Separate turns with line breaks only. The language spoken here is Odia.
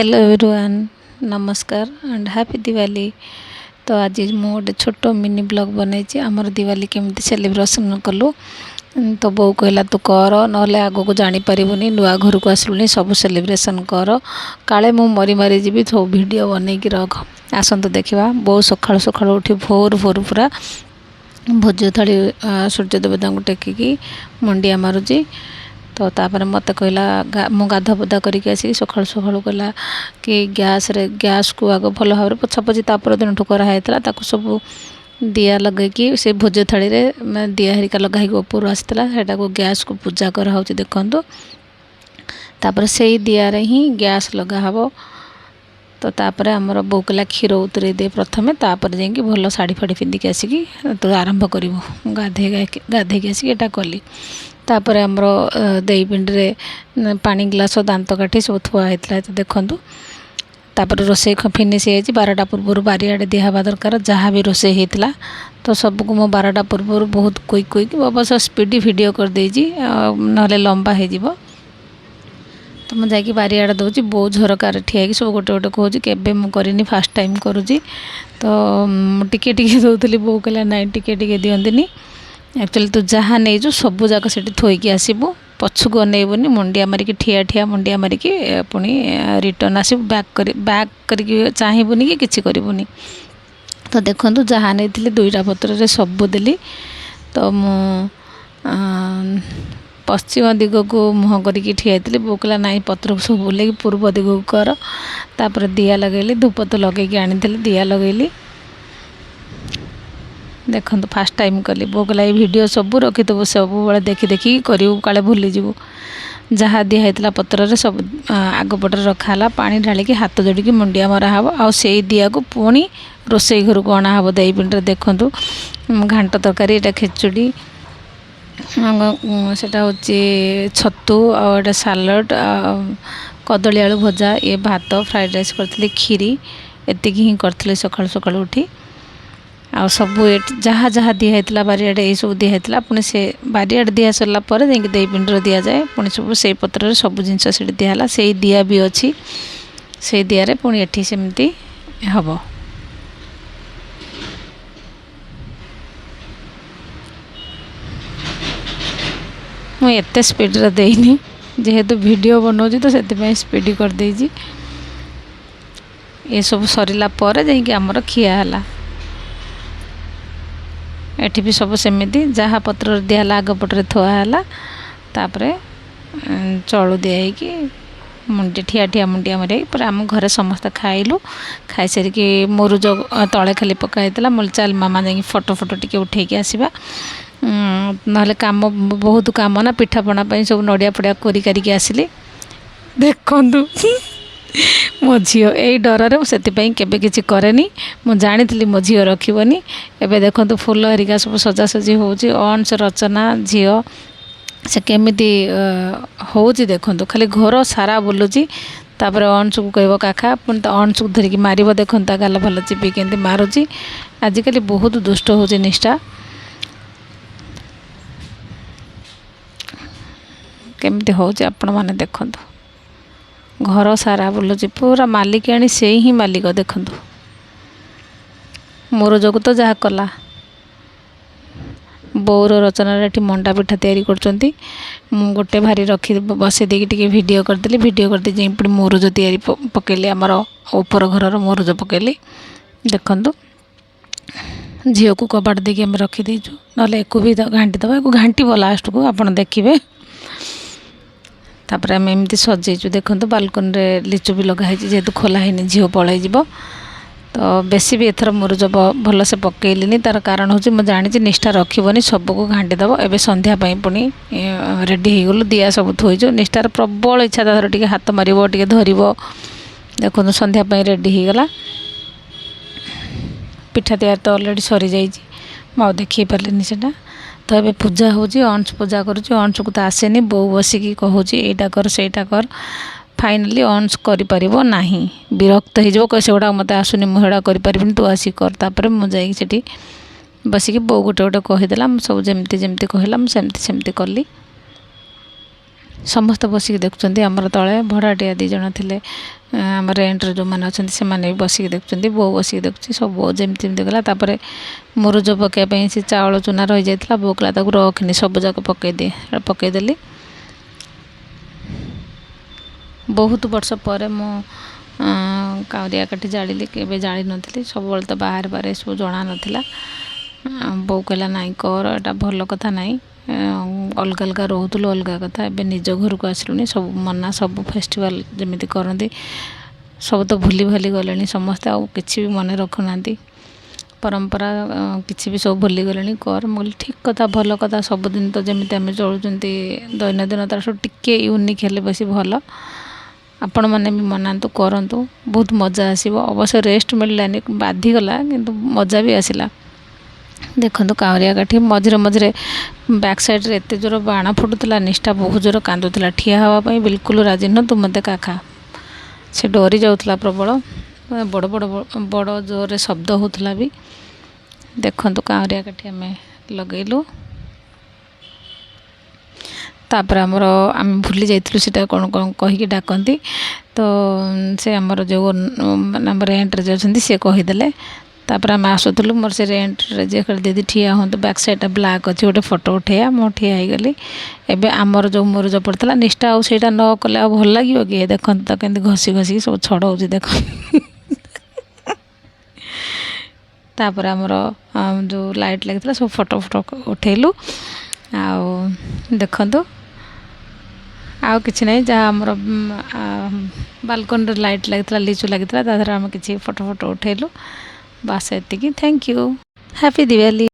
ହ୍ୟାଲୋ ଏଭରିୱାନ୍, ନମସ୍କାର ଆଣ୍ଡ ହାପି ଦିୱାଲି। ତ ଆଜି ମୁଁ ଗୋଟେ ଛୋଟ ମିନି ବ୍ଲଗ୍ ବନେଇଛି, ଆମର ଦିୱାଲି କେମିତି ସେଲିବ୍ରେସନ୍ କଲୁ। ତ ବୋଉ କହିଲା ତୁ କର, ନହେଲେ ଆଗକୁ ଜାଣିପାରିବୁନି, ନୂଆ ଘରକୁ ଆସିଲୁଣି, ସବୁ ସେଲିବ୍ରେସନ୍ କର, କାଳେ ମୁଁ ମରି ମାରିଯିବି, ସବୁ ଭିଡ଼ିଓ ବନେଇକି ରଖ। ଆସନ୍ତୁ ଦେଖିବା। ବୋଉ ସକାଳୁ ସକାଳୁ ଉଠି ଭୋରୁ ଭୋରୁ ପୁରା ଭୋଜ ଥାଳି ସୂର୍ଯ୍ୟ ଦେବତାଙ୍କୁ ଟେକିକି ମୁଣ୍ଡିଆ ମାରୁଛି। ତ ତାପରେ ମୋତେ କହିଲା, ମୁଁ ଗାଧୁଆ ପାଧୁଆ କରିକି ଆସିକି ସକାଳୁ ସକାଳୁ କହିଲା କି ଗ୍ୟାସ୍ରେ, ଗ୍ୟାସ୍କୁ ଆଗ ଭଲ ଭାବରେ ପୋଛାପୋଛି ତା ପରଦିନଠୁ କରାହେଇଥିଲା, ତାକୁ ସବୁ ଦିଆ ଲଗେଇକି ସେ ଭୋଜ ଥାଳିରେ ଦିଆ ହେରିକା ଲଗା ହେଇକି ଉପରୁ ଆସିଥିଲା, ସେଇଟାକୁ ଗ୍ୟାସ୍କୁ ପୂଜା କରାହେଉଛି ଦେଖନ୍ତୁ। ତାପରେ ସେଇ ଦିଆରେ ହିଁ ଗ୍ୟାସ୍ ଲଗା ହେବ। ତ ତାପରେ ଆମର ବୋଉ କହିଲା କ୍ଷୀର ଉତୁରେଇ ଦେ ପ୍ରଥମେ, ତାପରେ ଯାଇକି ଭଲ ଶାଢ଼ୀ ଫାଢ଼ୀ ପିନ୍ଧିକି ଆସିକି ତୁ ଆରମ୍ଭ କରିବୁ। ମୁଁ ଗାଧେଇକି ଆସିକି ଏଇଟା କଲି। ତାପରେ ଆମର ଦେଇ ପିଣ୍ଡିରେ ପାଣି ଗ୍ଲାସ, ଦାନ୍ତ କାଠି ସବୁ ଥୁଆ ହେଇଥିଲା ଦେଖନ୍ତୁ। ତାପରେ ରୋଷେଇ ଫିନିସ୍ ହେଇଯାଇଛି। 12ଟା ପୂର୍ବରୁ ବାରିଆଡ଼େ ଦିଆହେବା ଦରକାର ଯାହା ବି ରୋଷେଇ ହେଇଥିଲା। ତ ସବୁକୁ ମୁଁ 12ଟା ପୂର୍ବରୁ ବହୁତ କୁଇକ୍ କୁଇକ୍, ଅବଶ୍ୟ ସ୍ପିଡ଼ି ଭିଡ଼ିଓ କରିଦେଇଛି, ନହେଲେ ଲମ୍ବା ହେଇଯିବ। ତ ମୁଁ ଯାଇକି ବାରିଆଡ଼େ ଦେଉଛି, ବୋଉ ଝରକାରେ ଠିଆ ହେଇକି ସବୁ ଗୋଟେ ଗୋଟେ କହୁଛି, କେବେ ମୁଁ କରିନି, ଫାର୍ଷ୍ଟ ଟାଇମ୍ କରୁଛି। ତ ମୁଁ ଟିକେ ଟିକେ ଦେଉଥିଲି, ବୋଉ କହିଲା ନାଇଁ ଟିକେ ଟିକେ ଦିଅନ୍ତିନି, ଆକ୍ଚୁଆଲି ତୁ ଯାହା ନେଇଛୁ ସବୁ ଯାକ ସେଠି ଥୋଇକି ଆସିବୁ, ପଛକୁ ଅନେଇବୁନି, ମୁଣ୍ଡିଆ ମାରିକି ଠିଆ ଠିଆ ମୁଣ୍ଡିଆ ମାରିକି ପୁଣି ରିଟର୍ଣ୍ଣ ଆସିବୁ, ବ୍ୟାକ୍ କରିକି ଚାହିଁବୁନି କି କିଛି କରିବୁନି। ତ ଦେଖନ୍ତୁ ଯାହା ନେଇଥିଲି ଦୁଇଟା ପତ୍ରରେ ସବୁ ଦେଲି। ତ ମୁଁ ପଶ୍ଚିମ ଦିଗକୁ ମୁହଁ କରିକି ଠିଆ ହେଇଥିଲି, ବୋଉ କହିଲା ନାଇଁ ପତ୍ରକୁ ସବୁ ବୁଲେଇକି ପୂର୍ବ ଦିଗକୁ କର। ତାପରେ ଦିଆ ଲଗେଇଲି, ଧୂପ ତ ଲଗେଇକି ଆଣିଥିଲି, ଦିଆ ଲଗେଇଲି। ଦେଖନ୍ତୁ ଫାର୍ଷ୍ଟ ଟାଇମ୍ କଲି। ବୋଉ କହିଲା ଏଇ ଭିଡ଼ିଓ ସବୁ ରଖିଥିବୁ, ସବୁବେଳେ ଦେଖି ଦେଖିକି କରିବୁ, କାଳେ ଭୁଲିଯିବୁ। ଯାହା ଦିଆ ହେଇଥିଲା ପତ୍ରରେ ସବୁ ଆଗ ପଟରେ ରଖା ହେଲା, ପାଣି ଢାଳିକି ହାତ ଯୋଡ଼ିକି ମୁଣ୍ଡିଆ ମରା ହେବ, ଆଉ ସେଇ ଦିଆକୁ ପୁଣି ରୋଷେଇ ଘରକୁ ଅଣା ହେବ ଦେଇ ପିଣ୍ଡିରେ। ଦେଖନ୍ତୁ ଘାଣ୍ଟ ତରକାରୀ, ଏଇଟା ଖେଚୁଡ଼ି, ସେଟା ହେଉଛି ଛତୁ, ଆଉ ଏଇଟା ସାଲାଡ଼, ଆଉ କଦଳୀ ଆଳୁ ଭଜା, ଇଏ ଭାତ, ଫ୍ରାଏଡ଼ ରାଇସ୍ କରିଥିଲି, କ୍ଷୀରି, ଏତିକି ହିଁ କରିଥିଲି ସକାଳୁ ସକାଳୁ ଉଠି। ଆଉ ସବୁ ଏଠି ଯାହା ଯାହା ଦିଆ ହେଇଥିଲା ବାରିଆଡ଼େ ଏଇସବୁ ଦିଆ ହେଇଥିଲା। ପୁଣି ସେ ବାରିଆଡ଼େ ଦିଆ ସରିଲା ପରେ ଯାଇକି ଦେଇ ପିଣ୍ଡିରେ ଦିଆଯାଏ। ପୁଣି ସବୁ ସେଇ ପତ୍ରରେ ସବୁ ଜିନିଷ ସେଠି ଦିଆହେଲା, ସେଇ ଦିଆ ବି ଅଛି, ସେଇ ଦିଆରେ ପୁଣି ଏଠି ସେମିତି ହେବ। ମୁଁ ଏତେ ସ୍ପିଡ଼ରେ ଦେଇନି, ଯେହେତୁ ଭିଡ଼ିଓ ବନାଉଛି ତ ସେଥିପାଇଁ ସ୍ପିଡ଼ କରିଦେଇଛି। ଏସବୁ ସରିଲା ପରେ ଯାଇକି ଆମର ଖିଆ ହେଲା। ଏଠି ବି ସବୁ ସେମିତି ଯାହା ପତ୍ରରେ ଦିଆହେଲା ଆଗ ପଟରେ ଥୁଆ ହେଲା, ତାପରେ ଚଳୁ ଦିଆ ହେଇକି ମୁଣ୍ଡି ଠିଆ ଠିଆ ମୁଣ୍ଡିଆ ମାରିକି ପୁରା ଆମ ଘରେ ସମସ୍ତେ ଖାଇଲୁ। ଖାଇସାରିକି ମୁରୁଜ ତଳେ ଖାଲି ପକା ହେଇଥିଲା। ମୁଁ କହିଲି ଚାଲ ମାମା ଯାଇକି ଫଟୋ ଫଟୋ ଟିକେ ଉଠେଇକି ଆସିବା, ନହେଲେ କାମ ବହୁତ କାମ ନା, ପିଠାପଣା ପାଇଁ ସବୁ ନଡ଼ିଆ ଫଡ଼ିଆ କୋରି କାରିକି ଆସିଲି। ଦେଖନ୍ତୁ ମୋ ଝିଅ, ଏଇ ଡରରେ ମୁଁ ସେଥିପାଇଁ କେବେ କିଛି କରେନି, ମୁଁ ଜାଣିଥିଲି ମୋ ଝିଅ ରଖିବନି। ଏବେ ଦେଖନ୍ତୁ ଫୁଲ ହେରିକା ସବୁ ସଜାସଜି ହେଉଛି। ଅଂଶ ରଚନା ଝିଅ ସେ କେମିତି ହେଉଛି ଦେଖନ୍ତୁ, ଖାଲି ଘର ସାରା ବୁଲୁଛି। ତାପରେ ଅଂଶକୁ କହିବ କାଖା, ପୁଣି ତା ଅଂଶକୁ ଧରିକି ମାରିବ। ଦେଖନ୍ତୁ ତା ଗାଲ ଫାଲ ଚିପିକି କେମିତି ମାରୁଛି। ଆଜିକାଲି ବହୁତ ଦୁଷ୍ଟ ହେଉଛି ନିଷ୍ଠା, କେମିତି ହେଉଛି ଆପଣମାନେ ଦେଖନ୍ତୁ। ଘର ସାରା ବୁଲୁଛି ପୁରା ମାଲିକାଣୀ, ସେଇ ହିଁ ମାଲିକ। ଦେଖନ୍ତୁ ମୋର ଯୋଗୁଁ ତ ଯାହା କଲା। ବୋଉର ରଚନାରେ ଏଠି ମଣ୍ଡା ପିଠା ତିଆରି କରୁଛନ୍ତି। ମୁଁ ଗୋଟେ ଭାରି ରଖି ବସେଇ ଦେଇକି ଟିକେ ଭିଡ଼ିଓ କରିଦେଲି। ଭିଡ଼ିଓ କରିଦେଇ ଯାଇ ପୁଣି ମୁରୁଜ ତିଆରି ପକେଇଲି, ଆମର ଉପର ଘରର ମୁରୁଜ ପକେଇଲି। ଦେଖନ୍ତୁ ଝିଅକୁ କବାଟ ଦେଇକି ଆମେ ରଖିଦେଇଛୁ, ନହେଲେ ଏକୁ ବି ଘାଣ୍ଟି ଦେବା, ଏକୁ ଘାଣ୍ଟିବ ଲାଷ୍ଟକୁ ଆପଣ ଦେଖିବେ। ତାପରେ ଆମେ ଏମିତି ସଜେଇଛୁ। ଦେଖନ୍ତୁ ବାଲକୋନିରେ ଲିଚୁ ବି ଲଗା ହେଇଛି, ଯେହେତୁ ଖୋଲା ହେଇନି ଝିଅ ପଳେଇଯିବ। ତ ବେଶୀ ବି ଏଥର ମୁରୁଜ ଭଲସେ ପକେଇଲିନି, ତାର କାରଣ ହେଉଛି ମୁଁ ଜାଣିଛି ନିଷ୍ଠା ରଖିବନି, ସବୁକୁ ଘାଣ୍ଟି ଦେବ। ଏବେ ସନ୍ଧ୍ୟା ପାଇଁ ପୁଣି ରେଡ଼ି ହେଇଗଲୁ, ଦିଆ ସବୁ ଥୋଇଛୁ। ନିଷ୍ଠାର ପ୍ରବଳ ଇଚ୍ଛା ତା ଦେହରେ ଟିକେ ହାତ ମାରିବ, ଟିକେ ଧରିବ। ଦେଖନ୍ତୁ ସନ୍ଧ୍ୟା ପାଇଁ ରେଡ଼ି ହେଇଗଲା। ପିଠା ତିଆରି ତ ଅଲରେଡ଼ି ସରିଯାଇଛି, ମୁଁ ଆଉ ଦେଖେଇ ପାରିଲିନି ସେଇଟା। ତ ଏବେ ପୂଜା ହେଉଛି, ଅଂଶ ପୂଜା କରୁଛି। ଅଂଶକୁ ତ ଆସେନି, ବୋଉ ବସିକି କହୁଛି ଏଇଟା କର ସେଇଟା କର। ଫାଇନାଲି ଅଂଶ କରିପାରିବ ନାହିଁ, ବିରକ୍ତ ହେଇଯିବ, କହିବ ସେଗୁଡ଼ାକ ମୋତେ ଆସୁନି, ମୁଁ ସେଗୁଡ଼ା କରିପାରିବିନି, ତୁ ଆସିକି କର। ତାପରେ ମୁଁ ଯାଇକି ସେଠି ବସିକି ବୋଉ ଗୋଟେ ଗୋଟେ କହିଦେଲା, ମୁଁ ସବୁ ଯେମିତି ଯେମିତି କହିଲା ମୁଁ ସେମିତି ସେମିତି କଲି। ସମସ୍ତେ ବସିକି ଦେଖୁଛନ୍ତି। ଆମର ତଳେ ଭଡ଼ାଟିଆ 2 ଜଣ ଥିଲେ, ଆମ ରେଣ୍ଟରେ ଯେଉଁମାନେ ଅଛନ୍ତି ସେମାନେ ବି ବସିକି ଦେଖୁଛନ୍ତି, ବୋଉ ବସିକି ଦେଖୁଛି। ସବୁ ଯେମିତି ଯେମିତି ଗଲା। ତାପରେ ମୁରୁଜ ପକାଇବା ପାଇଁ ସେ ଚାଉଳ ଚୁନା ରହିଯାଇଥିଲା। ବୋଉ କହିଲା ତାକୁ ରଖିନି, ସବୁ ଯାକ ପକାଇଦିଏ, ପକାଇଦେଲି। ବହୁତ ବର୍ଷ ପରେ ମୁଁ କାଉରିଆ କାଠି ଜାଳିଲି, କେବେ ଜାଳିନଥିଲି। ସବୁବେଳେ ତ ବାହାରେ ବାହାରେ ଏସବୁ ଜଣା ନଥିଲା। ବୋଉ କହିଲା ନାଇଁ କର, ଏଇଟା ଭଲ କଥା ନାହିଁ। ଅଲଗା ଅଲଗା ରହୁଥିଲୁ ଅଲଗା କଥା, ଏବେ ନିଜ ଘରକୁ ଆସିଲୁଣି, ସବୁ ମନା, ସବୁ ଫେଷ୍ଟିଭାଲ୍ ଯେମିତି କରନ୍ତି ସବୁ ତ ଭୁଲି ଭାଲି ଗଲେଣି ସମସ୍ତେ, ଆଉ କିଛି ବି ମନେ ରଖୁନାହାନ୍ତି ପରମ୍ପରା, କିଛି ବି ସବୁ ଭୁଲିଗଲେଣି, କର। ମୁଁ କହିଲି ଠିକ୍ କଥା, ଭଲ କଥା। ସବୁଦିନ ତ ଯେମିତି ଆମେ ଚଳୁଛନ୍ତି ଦୈନନ୍ଦିନ, ତାର ସବୁ ଟିକେ ୟୁନିକ୍ ହେଲେ ବେଶୀ ଭଲ। ଆପଣମାନେ ବି ମନାନ୍ତୁ, କରନ୍ତୁ, ବହୁତ ମଜା ଆସିବ। ଅବଶ୍ୟ ରେଷ୍ଟ ମିଳିଲାନି, ବାଧିଗଲା, କିନ୍ତୁ ମଜା ବି ଆସିଲା। ଦେଖନ୍ତୁ କାଉଁରିଆ କାଠି ମଝିରେ ମଝିରେ ବ୍ୟାକ୍ ସାଇଡ଼୍ରେ ଏତେ ଜୋର ବାଣ ଫୁଟୁଥିଲା, ନିଷ୍ଠା ବହୁତ ଜୋର କାନ୍ଦୁଥିଲା, ଠିଆ ହେବା ପାଇଁ ବିଲକୁଲ ରାଜି ନୁହଁ, ତୁ ମୋତେ କାଖା। ସେ ଡରି ଯାଉଥିଲା ପ୍ରବଳ, ବଡ଼ ବଡ଼ ବଡ଼ ଜୋରରେ ଶବ୍ଦ ହେଉଥିଲା ବି। ଦେଖନ୍ତୁ କାଉଁରିଆ କାଠି ଆମେ ଲଗେଇଲୁ। ତାପରେ ଆମର ଆମେ ଭୁଲି ଯାଇଥିଲୁ ସେଇଟା କ'ଣ କ'ଣ କହିକି ଡାକନ୍ତି, ତ ସେ ଆମର ଯେଉଁ ମାନେ ଆମ ରେଣ୍ଟରେ ଯେଉଁ ଅଛନ୍ତି ସିଏ କହିଦେଲେ। ତାପରେ ଆମେ ଆସୁଥିଲୁ, ମୋର ସେ ରେଣ୍ଟରେ ଯିଏ କହିଲେ ଦିଦି ଠିଆ ହୁଅନ୍ତୁ, ବ୍ୟାକ୍ ସାଇଡ଼୍ଟା ବ୍ଲାକ୍ ଅଛି, ଗୋଟେ ଫଟୋ ଉଠେଇବା। ମୁଁ ଠିଆ ହେଇଗଲି। ଏବେ ଆମର ଯେଉଁ ମୁରୁଜ ପଡ଼ିଥିଲା, ନିଷ୍ଠା ଆଉ ସେଇଟା ନ କଲେ ଆଉ ଭଲ ଲାଗିବ କି? ଦେଖନ୍ତୁ ତ କେମିତି ଘଷି ଘଷିକି ସବୁ ଛଡ଼ଉଛି ଦେଖ। ତାପରେ ଆମର ଯେଉଁ ଲାଇଟ୍ ଲାଗିଥିଲା ସବୁ ଫଟୋ ଫଟୋ ଉଠେଇଲୁ। ଆଉ ଦେଖନ୍ତୁ ଆଉ କିଛି ନାହିଁ, ଯାହା ଆମର ବାଲକୋନିରେ ଲାଇଟ୍ ଲାଗିଥିଲା, ଲିଚୁ ଲାଗିଥିଲା, ତା ଦେହରେ ଆମେ କିଛି ଫଟୋ ଫଟୋ ଉଠେଇଲୁ, ବାସ୍ ଏତିକି। Thank you, happy Diwali.